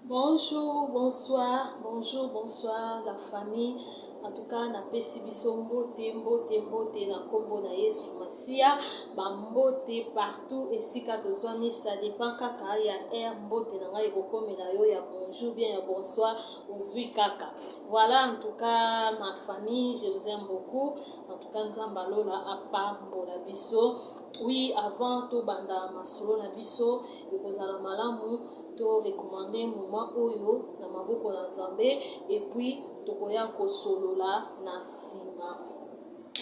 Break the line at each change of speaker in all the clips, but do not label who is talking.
Bonjour, bonsoir, bonjour, bonsoir la famille. En tout cas, napesi biso mbote, mbote, mbote na kombo na Yesu Masiya. Ba mbote partout esika tozwami, ça dépend kaka ya heure mbote na ngai ekokomela yo ya bonjour bien ya bonsoir, ozwi kaka. Voilà, en tout cas, ma famille, je vous aime beaucoup. En tout cas, Nzambe alola apambola biso. Oui, avant tobanda masolo na biso, ekozala malamu to recommander moment oyo na maboko na Nzambe et puis tokoya kosolola na nsima.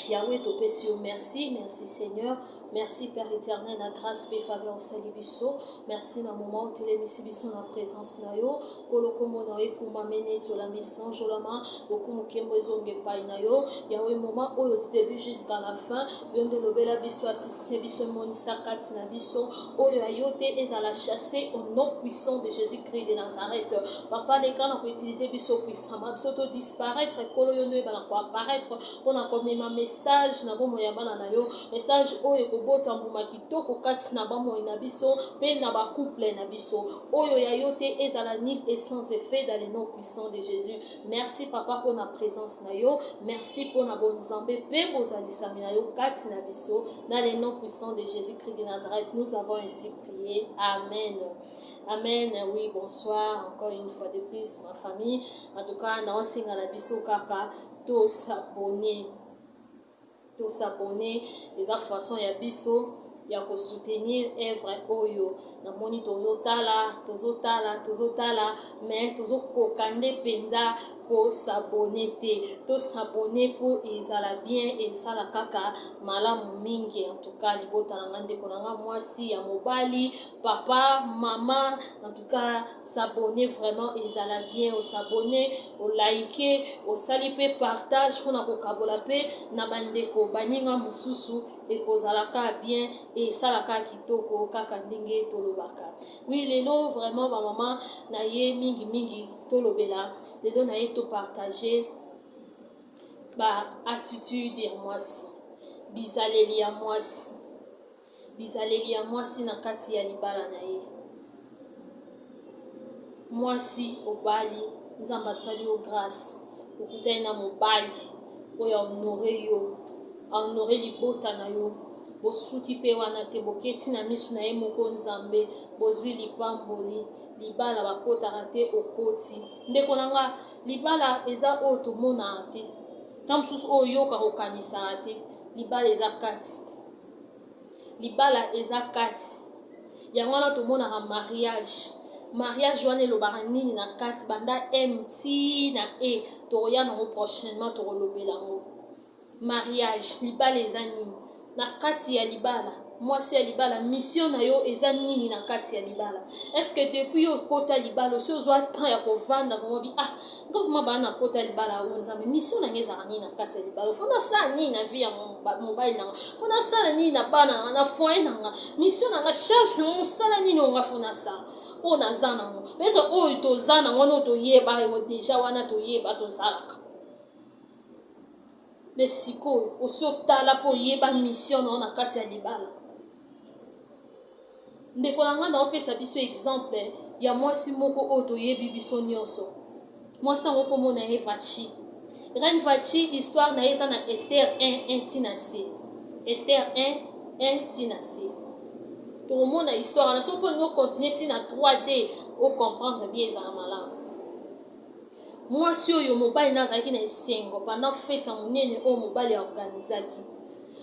Yahweh, topesi yo merci, merci Seigneur, merci Père éternel na grâce pe faveur osali biso, merci na moment otelemisi biso na présence na yo, Nkolo kombo na yo ekumame netolami sanjolama, lokumu kembo ezonga epai na yo, Yahweh moment oyo du début jusqu'à la fin, yo nde lobela biso, assiste biso, monisa kati na biso oyo ya yo te ezala chasse au nom puissant de Jésus-Christ de Nazareth. Papa leka na koutiliser biso puissamment, biso to disparaître, Nkolo yo nde oyeba na koapparaître mpo na komema message na bomoi ya bana na yo, message oyo ekobota mbuma kitoko kati na bomoi na biso mpe na ba couple na biso. Oyo ya yo te ezala nul et sans effet dans le nom puissant de Jésus. Merci papa mpo na présence na yo, merci mpo na bonzambe mpe bozalisami na yo kati na biso, dans le nom puissant de Jésus-Christ de Nazareth nous avons ainsi prié. Amen. Amen. Oui, bonsoir encore une fois de plus ma famille. En tout cas, naosenga na biso kaka to s'abonner. To s'abonner eza façon ya biso ya ko soutenir œuvre oyo. Namoni tozotala, tozotala, tozotala, mais tozokoka nde mpenza ko s'abonner te. To s'abonner po ezala bien, esala kaka malamu mingi. En tout cas, libota na nga, ndeko na nga mwasi ya mobali, papa, mama, en tout cas s'abonner vraiment ezala bien. Osabonner, olike, osali pe partage mpona kokabola pe na bandeko baninga mosusu, ekozala kaka bien, esalaka kitoko kaka ndenge tolobaka. Oui, lelo vraiment ba mama na ye mingi mingi tolobela lelo na ye to partager ba attitude ya mwasi, bizaleli ya mwasi, bizaleli ya mwasi na kati ya libala na ye. Mwasi obali, Nzambe asali yo grâce, okutani na mobali oyo ahonore yo, ahonore libota na yo, bosuki pe wana te, boketi na misu na ye moko Nzambe, bozwi lipamboli. Libala bakotaka te, okoti. Ndeko na nga, libala eza oyo tomonaka te, ta mosusu oyo oyokaka okanisaka te. Libala eza kati, libala eza kati. Yango wana tomonaka mariage. Mariage wana elobaka nini na kati, banda M ti na E, tokoya nango prochainement, tokolobela yango. Mariage, libala eza nini na kati ya libala? Mwasi ya libala, mission na yo eza nini na kati ya libala? Est-ce que depuis yo okota libala, osi ozwa temps ya kovanda vraiment bi ah nga vraiment bana nakota libala oyo, Nzambe, mission na ngai ezalaka nini na kati ya libala? Faut nasala nini na vie ya mobali na nga? Faut nasala nini na bana na nga, na foyer na nga? Mission na nga, charge na nga, mosala nini oyo nga faut nasala oyo naza nango? Peut-être oyo toza nango wana, oyo toyeba yango déjà wana, toyeba tozalaka. Mais sikoyo osi otala mpo oyeba mission na yo na kati ya libala. Ndeko na ngai, naopesa biso exemple ya mwasi moko oyo toyebi biso nyonso. Mwasi yango komona ye Vachi, Reine Vachi. Histoire na ye eza na Esther 1 1 ntina c, Esther 1 1 ntina c. Tokomona histoire wana. Soki mpo olingi ocontinue ntina 3D, ocomprendre bien, ezala malamu. Mwasi oyo, mobali na azalaki na esengo pendant fete ya monene oyo mobali aorganizaki.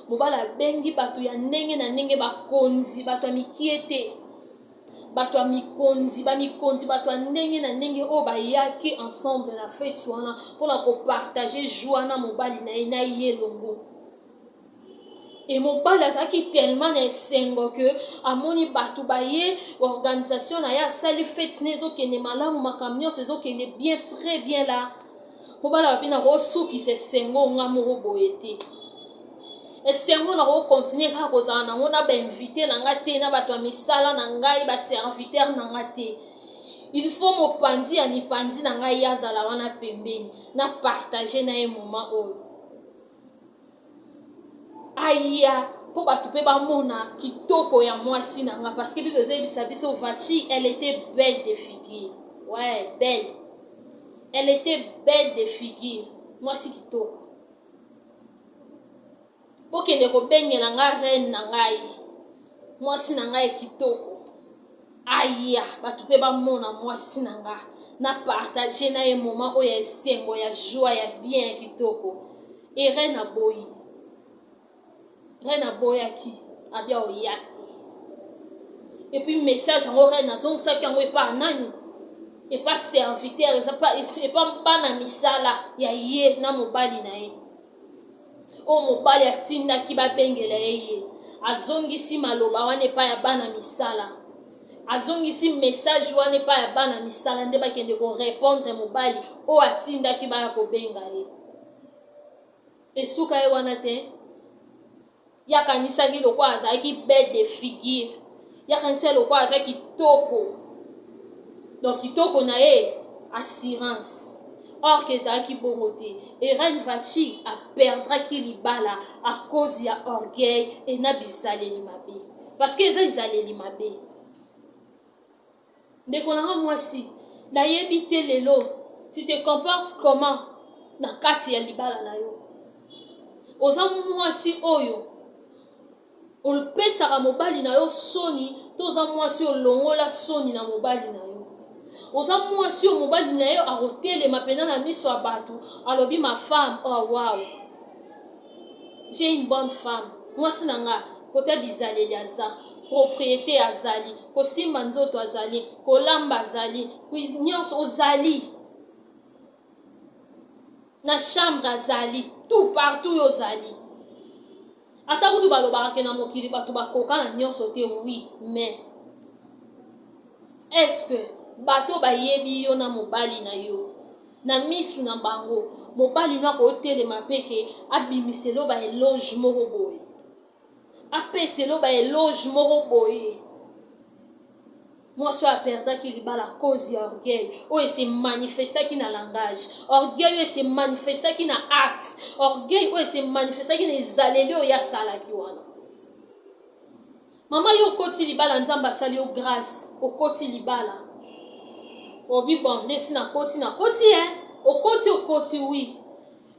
Mobali abengi bato ya ndenge na ndenge, bakonzi, bato ya mikie te, bato ya mikonzi, bamikonzi, bato ya ndenge na ndenge oyo bayaki ensemble na fete wana mpona kopartage joie na mobali na ye na ye elongo. E mobali azalaki tellement na esengo ke amoni bato baye, organisation na ye asali fete ne ezokende malamu, makambo nyonso ezokende bien, très bien la. Mobali alobi nakosukisa esengo nga moko boye te, esengo nakokontinue kaka kozala nango na bainvite na nga te, na bato ya misala na ngai, baserviteur na nga te. Il faut mopanzi ya mipanzi na ngai ye azala wana pembeni, na partage na ye moment oyo aya, mpo bato mpe bamona kitoko ya mwasi na nga, parce que Bible ezoyebisa biso Vachi, elle était belle de figure. Ouais, belle. Elle était belle de figure. Mwasi kitoko. Bokende kobengela nga reine na ngai. Mwasi na ngai kitoko. Aya, bato mpe bamona mwasi na nga. Na partage na ye moment oyo ya esengo, ya joie, ya bien, ya kitoko. Et reine aboyi. Reine aboyaki, abia oya te. Et puis message yango reine azongisaki yango epa nani? Epa serviteur, epa bana misala ya ye na mobali na ye. Oyo mobali atindaki babengela ye ye. Azongisi maloba wana epai ya bana misala. Azongisi message wana epai ya bana misala nde bakende korepondre mobali oyo atindaki baya kobenga ye. Esuka ye wana te. Ye akanisaki lokola azalaki belle de figure. Ye akanisaki lokola aza kitoko. Donc kitoko na ye assurance. Or que ezalaki bongo te. Et Reine Vatshi a perdraki libala à cause ya orgueil et na bizaleli mabe. Parce que eza ezaleli mabe. Ndeko na nga mwasi, nayebi te lelo tu te comportes comment na kati ya libala na yo? Oza mwasi oyo opesaka mobali na yo soni to oza mwasi olongola soni na mobali na yo? Oza mwasi oyo mobali na yo akotelema mpenza na miso ya bato alobi ma femme, oh wow, j'ai une bonne femme, mwasi na nga kota bizaleli aza, propriété azali, kosimba nzoto azali, kolamba azali, nyonso ozali, na chambre azali, tout partout yo ozali. Ata kutu balobaka ke na mokili bato bakoka na nyonso te, oui, mais est-ce que bato bayebi yo na mobali na yo na misu na bango, mobali no akotelema pe ke abimiselo ba éloge moko boye, apeselo ba éloge moko boye? Mwasi oyo aperdaki libala cause ya orgueil oyo ese manifestaki na langage, orgueil oyo ese manifestaki na acte, orgueil oyo ese manifestaki na ezaleli oyo asalaki wana. Mama, yo okoti libala, Nzambe asali yo grâce, okoti libala, obi bon ndesi nakoti, nakoti eh, okoti, okoti oui.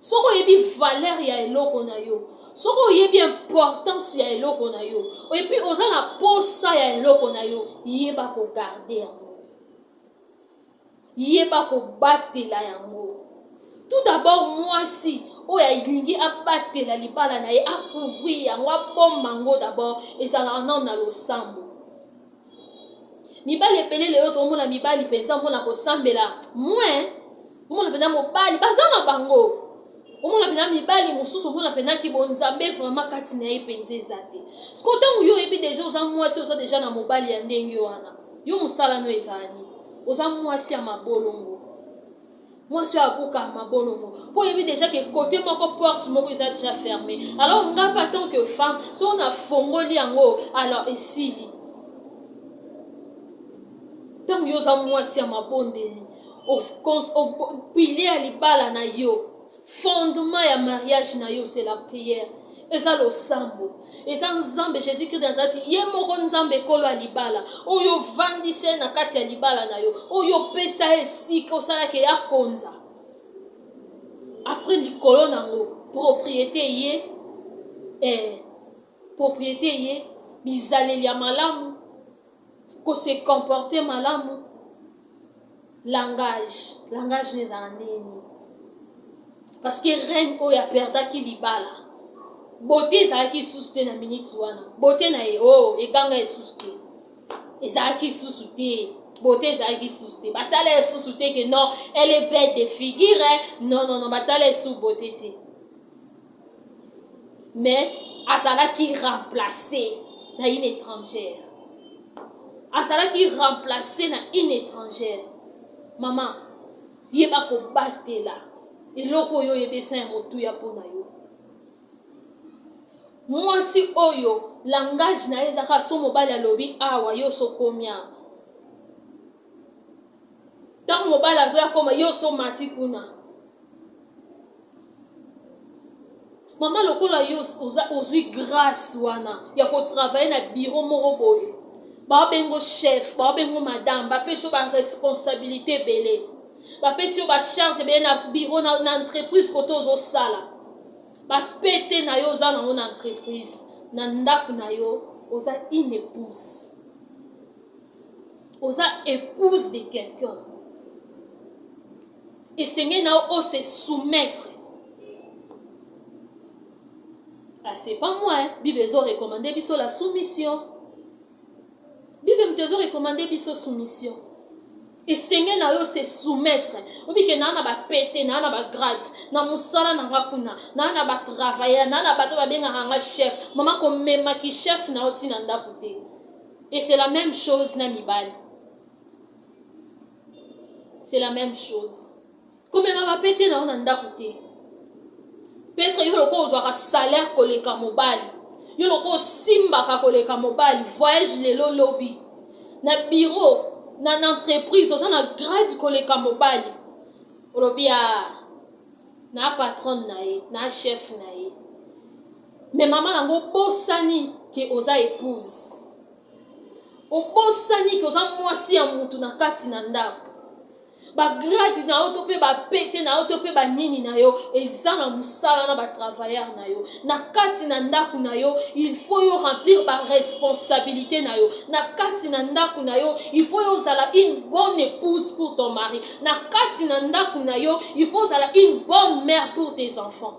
Soki oyebi valeur ya eloko na yo, soki oyebi importance ya eloko na yo, et puis oza na posa ya eloko na yo, yeba kogarde yango, yeba kobatela yango. Tout d'abord, mwasi oyo alingi abatela libala na ye, akouvrir yango, abomba yango, d'abord ezalaka nano na losambo. Mibali ebele lelo tomona mibali mpenza mpona kosambela moins. Omona mpenza mobali baza na bango, omona mpenza mibali mosusu, omona mpenza ki bonzambe vraiment kati na ye mpenza eza te. Siko ntango yo oyebi deja oza mwasi, oza deja na mobali ya ndenge wana, yo mosala no ezala nini? Oza mwasi ya mabolongo, mwasi oyo abuka mabolongo, mpo oyebi deja ke côté moko, porte moko eza déjà fermé. Alors nga mpe en tant que femme, soki nafongoli yango, alors esili. Ntango yo oza mwasi ya mabondeli, pilier ya libala na yo, fondement ya mariage na yo, c'est la prière, eza losambo, eza Nzambe. Jésus Christ azalaki ye moko Nzambe, ekolo ya libala oyo ovandisa ye na kati ya libala na yo, oyo opesa ye esika osalaki ya konza. Après likolo nango propriété ye, propriété ye, bizaleli ya malamu, kose comporter malamu, langage, langage no ezala ndeni. Parce que reine oyo aperdaki libala, beauté ezalaki lisusu te na minute wana. Beauté na ye, oh, eganga lisusu te, ezalaki lisusu te, beauté ezalaki lisusu te. Batala lisusu te ke non, elle est belle de figure. Non, non, non, batala lisusu beauté te, mais azalaki remplacé na une étrangère, azalaki remplacé na une étrangère. Mama, yeba kobatela eloko oyo oyebi esa ya motuya mpo na yo. Mwasi oyo langage na ye ezaka so mobali alobi awa, yo sokomia. Ntango mobali azoya koma, yo so mati kuna. Mama, lokola yo ozwi grâce wana ya kotravaille na bureau moko boye. Baobengo chef, baobengo madame, bapesi yo ba responsabilité ebele. Bapesi yo ba charge ebele na bureau na, na entreprise kote ozosala. Bapete na yo oza nango na entreprise, na ndako na yo oza une épouse. Oza épouse de quelqu'un. Esengeli na yo o se soumettre. Ah, c'est pas moi, hein. Bible ezo recommander biso la soumission. Bible moto ezo recommander biso soumission. Esengeli na yo se soumettre. Obike na na ba pete, na na ba grade, na musala na nga kuna, na na ba travailleur, na na bato babengaka nga chef. Mama komema ki chef na yo ti na ndako te. Et c'est la même chose na mibali. C'est la même chose. Komema ba pete na yo na ndako te. Peut-être yo lokola ozwaka salaire koleka mobali. Yo lokola osimbaka koleka mobali. Voyage lelo lobi. Na bureau, na, na entreprise, oza na grade koleka mobali. Olobi ah, na patronne na ye, na chef na ye. Mais mama nango obosani ke oza épouse. Obosani ke oza mwasi ya mutu na kati na ndako. Ba grade na yo to pe ba pete na yo to pe ba nini na yo eza na musala na ba travailleur na yo na kati na ndaku na yo il faut yo remplir ba responsabilité na yo na kati na ndaku na yo il faut yo ozala une bonne épouse pour ton mari na kati na ndaku na yo il faut ozala une bonne mère pour tes enfants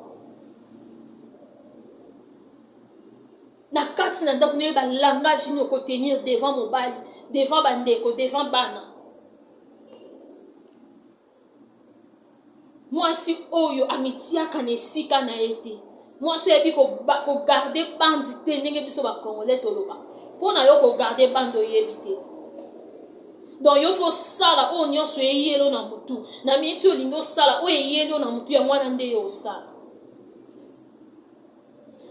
na kati na ndako na yo ba langage nini okotenir devant mobali devant bandeko devant bana Mwasi oyo amitiaka na esika na ye te. Mwasi oyo ayebi ko garder bande te ndenge biso ba congolais toloba. Mpo na yo ko garder bande oyebi te. Donc yo faut osala oyo nyonso eyeli yo na mutu. Na miniti olingi osala oyo eyeli yo na mutu yango wana nde yo osala.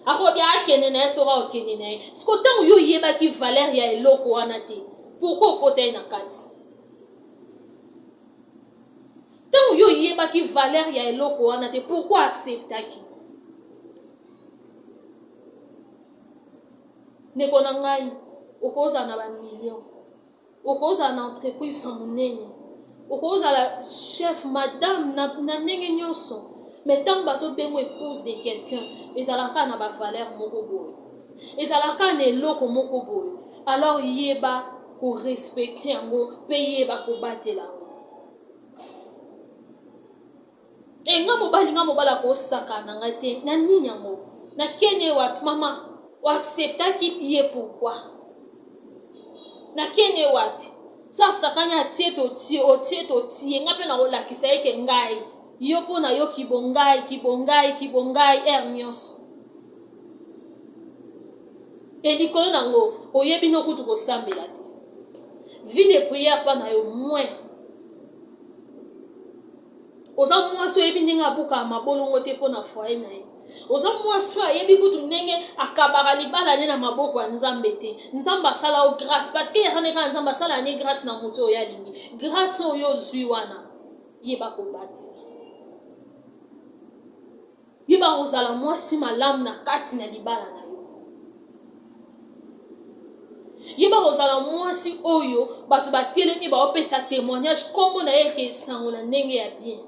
Akobi akende na ye soki akokende na ye. Siko ntango yo oyebaki valeur ya eloko wana te, pourquoi okota ye na kati? Ntango yo oyebaki valeur ya eloko wana te, pourquoi acceptaki? Ndeko na ngai, okozala na ba million, okozala na entreprise ya monene, okozala chef, madame na, na ndenge nyonso, mais ntango bazobengo épouse de quelqu'un, ezalaka na ba valeur moko boye, ezalaka na eloko moko boye. Alors yeba korespecte yango mpe yeba kobatela yango. E nga mobali, nga mobali akosaka na ngai te na nini yango nakende wapi? Mama, oacceptaki ye pourquoi? Nakende wapi? So asakani atie totie otie totie nga mpe nakolakisa ye ke ngai yo mpo na yo kibongai kibongai kibongai aire nyonso e likolo nango oyebi no kutu kosambela te, vie de prière mpa na yo moins. Oza mwasi oyebi ndenge abukaka mabolongo te mpo na foyer na ye. Oza mwasi oyo ayebi kutu ndenge akabaka libala ne na maboko ya Nzambe te. Nzambe asala yo grâce parce que yaka kaka Nzambe asala ne grâce na moto oyo alingi. Grâce oyo ozwi wana, yeba kobatela, yeba kozala mwasi malamu na kati na libala na yo, yeba kozala mwasi oyo bato batelemi baopesa témoignage, nkombo na ye eke esango na ndenge ya bien.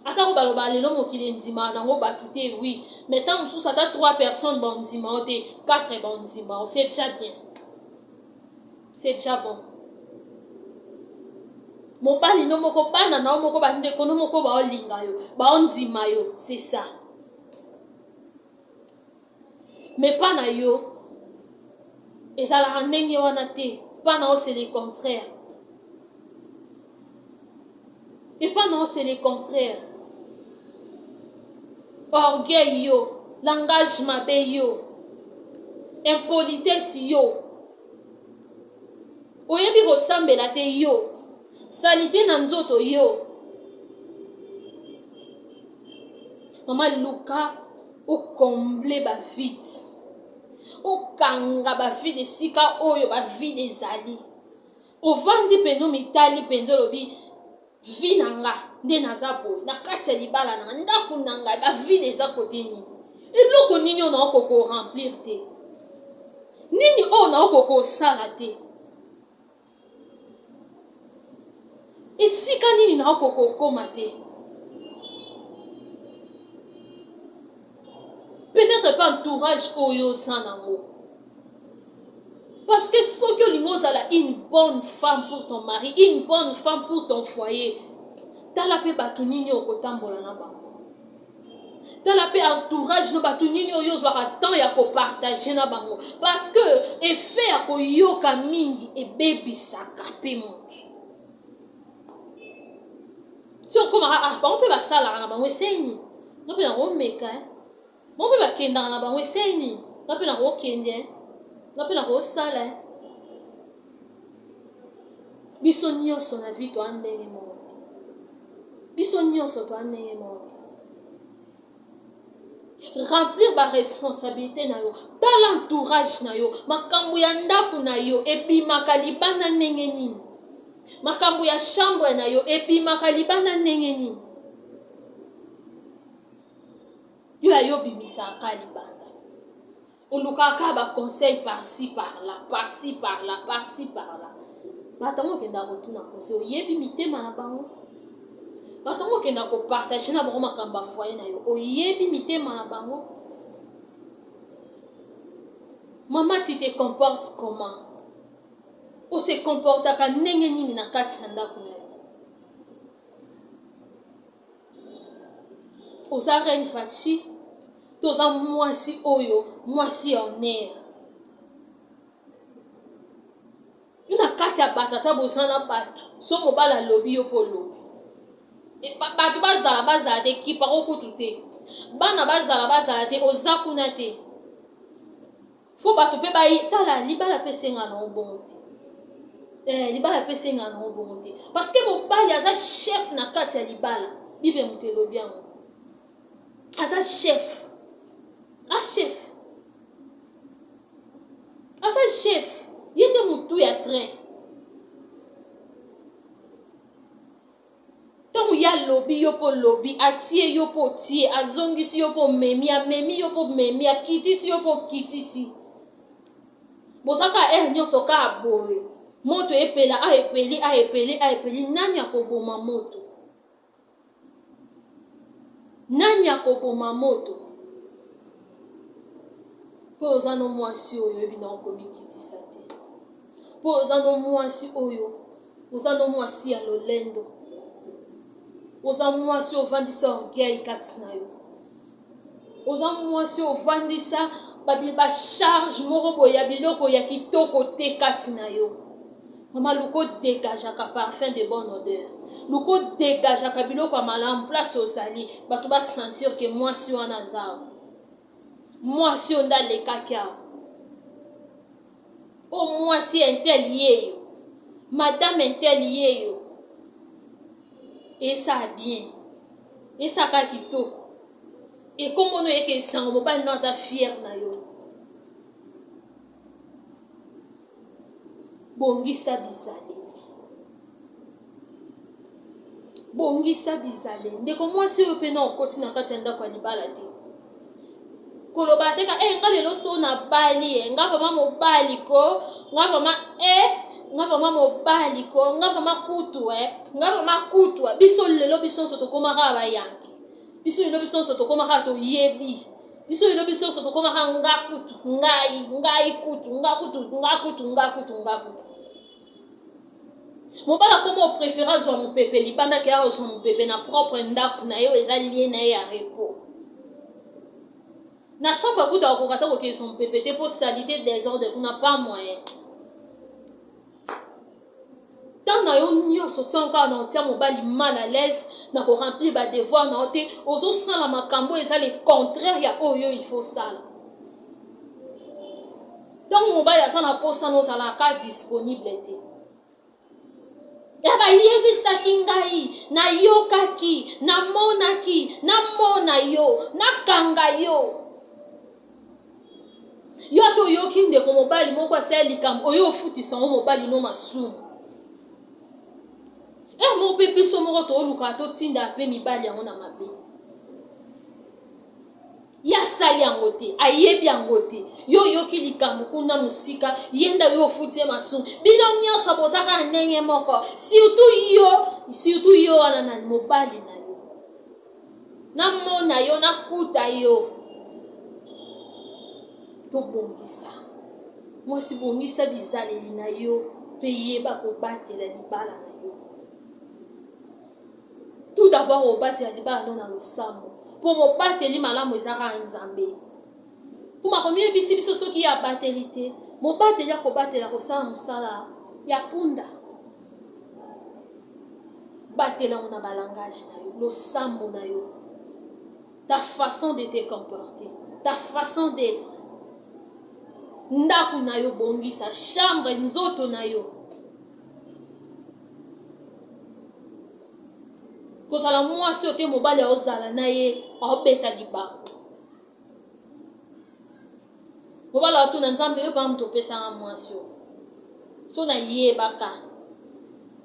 Atako baloba lelo mokili endimaka nango bato te, oui, mais ntango mosusu ata 3 personnes bandima yo te, 4 bandima yo, c'est déjà bien, c'est déjà bon. Mobali no moko, bana na yo moko, bandeko no moko baolinga yo, baondima yo, c'est ça. Mais mpa na yo ezalaka ndenge wana te. Mpa na yo c'est le contraire, epa na yo c'est le contraire. Orgueil yo, langage mabe yo, impolitesse yo, oyebi kosambela te yo, saleté na nzoto yo. Mama, luka okomble bavide, okanga bavide esika oyo bavide ezali. Ovandi mpenza, omitali mpenza, olobi: vie na nga nde naza boye na kati ya libala na nga, ndako na ngai, bavide eza kote nini? Eloko nini oyo naokoka koremplir te? Nini oyo naokoka kosala te? Esika nini nakokoka kokoma te? Peut-être pe entourage oyo oza nango. Parce que soki olingi ozala une bonne femme pour ton mari, une bonne femme pour ton foyer, tala pe bato nini okotambola na bango. Tala pe entourage no bato nini oyo ozwaka temps ya kopartage na bango. Parce que effet ya koyoka mingi ebebisaka pe moto. Ti okomaka ah bango pe basalaka na bango eseni. Nga pe nakomeka eh. Bango pe bakendaka na bango eseni. Nga pe nakokende eh. Nga pe nakosala eh. Biso nyonso na vie toa ndenge moko te. Biso nyonso toa ndenge moko te. Remplir ba responsabilité na yo. Tala entourage na yo. Makambo ya ndako na yo ebimaka libanda ndenge nini? Makambo ya chambre na yo ebimaka libanda ndenge nini? Yo ya yo obimisaka kaka libanda. Olukaka kaka ba conseil par ci par là, par ci par là, par ci par là. Bato yango okendaka kotuna conseil, oyebi mitema na bango? Bato yango okendaka kopartage na bango makambo ya foyer na yo, oyebi mitema na bango? Mama, tu te comportes comment? O se comportaka ndenge nini na kati ya ndako na yo? Oza reine Fatshi to oza mwasi oyo mwasi ya honneur? Yo na kati ya bato ata boza na bato, so mobali alobi yo mpo olobi. E, bato bazala bazala te, kipako kutu te. Bana bazala bazala te, oza kuna te. Faut bato pe ba tala libala pe esenga na bongo te. Eh, libala pe esenga na bongo te. Parce que mobali aza chef na kati ya libala. Bible moto elobi yango. Aza chef. A chef. Aza chef. Ye nde mutu ya train. Ntango ye alobi yo mpo olobi, atie yo mpo otie, azongisi yo mpo omemi, amemi yo mpo omemi, akitisi yo mpo okitisi. Boza kaka heure nyonso kaka boye. Moto epela, a epeli, a epeli, a epeli, nani akoboma moto? Nani akoboma moto? Mpo oza no mwasi oyo oyebi na okomikitisa te. Mpo oza no mwasi oyo oza no mwasi ya lolendo. Oza mwasi ovandisa orgueil kati na yo. Oza mwasi ovandisa ba charge moko boye ya biloko ya kitoko te kati na yo. Mama luka odegageaka parfum de bonne odeur. Luka odegageaka biloko ya malamu place ozali bato ba sentir que mwasi wana aza awa. Mwasi oyo nde alekaki awa. Oyo mwasi intel yeyo. Madame intel yeyo. Esala bien. Esaka kitoko. Ekombo no yeke esango mobali no aza fier na yo. Bongisa bizaleli. Bongisa bizaleli. Ndeko mwasi oyo pe na okoti na kati ya ndako ya libala te. Koloba te ka eh nga lelo so na bali eh nga vraiment mobali ko nga vraiment eh nga vraiment mobali ko nga vraiment kutu eh nga vraiment kutu eh. Biso lelo biso nso tokomaka ba yanki. Biso lelo biso nso tokomaka toyebi. Biso lelo biso nso tokomaka nga kutu ngai ngai kutu nga kutu nga kutu nga kutu nga kutu. Mobali akoma o prefere azwa mopepe libanda ke azwa mopepe na propre ndako na ye oyo eza lieu na ye ya repos. Na chambre kutu akokoka ata kokende zwa mopepe te mpo salite desordre kuna pas moyen. Temps na yo nyonso tia kaka na otia mobali mal à l'aise na ko remplir ba devoir na yo te, ozosala makambo eza le contraire ya oyo il faut sala. Ntango mobali aza na posa na ozalaka disponible te. Ya bayebisaki ngai, nayokaki, namonaki, namona yo, nakanga yo. Yo ata oyoki ndeko mobali moko asali likambo, oyo ofutisa yango mobali no masumu. Heure moko mpe biso moko toolukaka totinda mpe mibali yango na mabe. Ya. asali yango te, ayebi yango te. Yo oyoki likambo kuna mosika, ye nde yo ofuti ye masumu. Bino nyonso boza kaka ndenge moko, surtout yo, surtout yo wana na mobali na yo. Namona yo, nakuta yo. Tobongisa. Mwasi, bongisa bizaleli na yo mpe yeba kobatela libala na yo. Tout d'abord obatela libala no na losambo, mpo mobateli malamu eza kaka Nzambe. Mpo makomi yebisi biso soki ye abateli te, mobateli akobatela kosala mosala ya punda. Batela yango na balangage na yo, losambo na yo, ta façon de te comporter, ta façon d'être. Ndako na yo bongisa, chambre, nzoto na yo. Kozala mwasi oyo te mobali aozala na ye aobeta libaku. Mobali atuna Nzambe, yo mpa moto opesanga mwasi oyo so nayebaka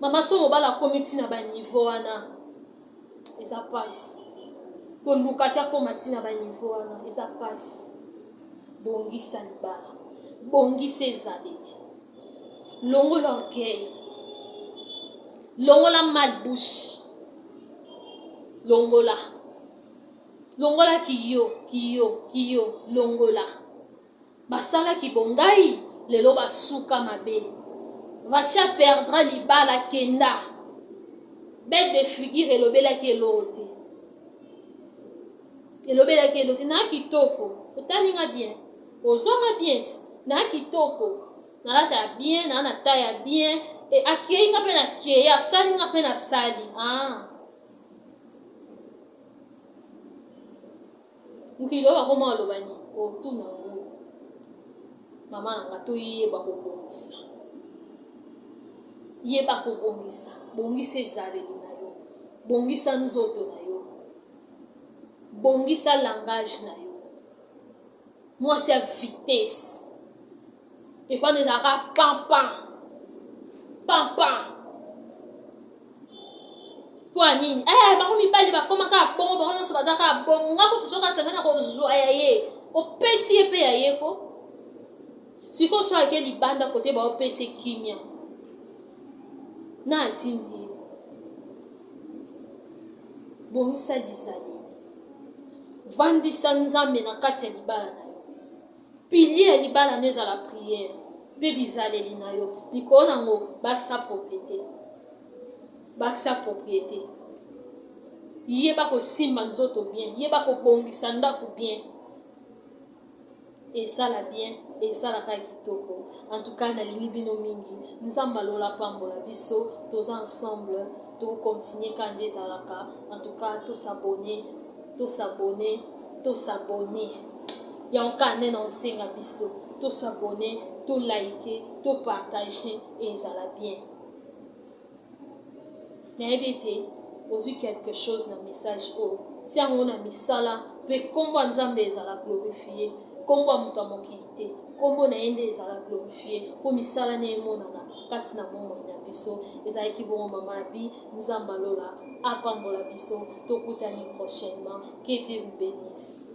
mama so mobali akomi ntina baniveau wana eza mpasi koluka te akoma ntina baniveau wana eza mpasi. Bongisa libala, bongisa ezaleli, longola orgueil, longola mal bouche, longola longola kiyo kiyo kiyo, longola basalaki bongai lelo basuka mabe. Vacha perdra libala, kenda belle de figure elobelaki eloko te, elobelaki eloko te. Na kitoko otalinga bien, ozwanga bien, na kitoko, nalata bien, na na taille ya bien, e akei nga mpe nakei, asali nga mpe nasali. Ah, mokili oyo bakoma aloba nini? Otuna ngulu mama na nga. Toyeba kobongisa, yeba kobongisa, bongisa ezaleli na yo, bongisa nzoto na yo, bongisa langage na yo. Mwasi ya vitesse epano ezalaka pampan pampan. Mpo ya nini? Bango mibali bakoma kaka bongo, bango nyonso baza kaka bongo. Nga kutu soki asanga na kozwa ya ye, opesi ye mpe ya ye ko. Sikoyo so ake libanda kote baopesa kimia na atindi ye. Bongisa bizaleli, vandisa Nzambe na kati ya libala na yo. Pilier ya libala no ezala prière mpe bizaleli na yo. Likolo nango bakisa propriété, bakisa propriété. Yeba kosimba nzoto bien, yeba kobongisa ndako bien, esala bien, esalaka kitoko. En tout cas nalingi bino mingi. Nzambe alola pambola biso, toza ensemble, tokontinue kaka nde ezalaka. En tout cas tosabone, tosabone, tosabone. Yango kaka nde na osenga biso tosabone, tolike, topartage, ezala bien. Nayebi ete ozwi quelque chose na message oyo, tia yango na misala mpe nkombo ya Nzambe ezala glorifie. Nkombo ya moto ya mokili te, nkombo na ye nde ezala glorifie, mpo misala ne emonana kati na bomoi na biso. Ezalaki bongo mama Abi. Nzambe alola apambola biso, tokutani prochainement. Que Dieu vous bénisse.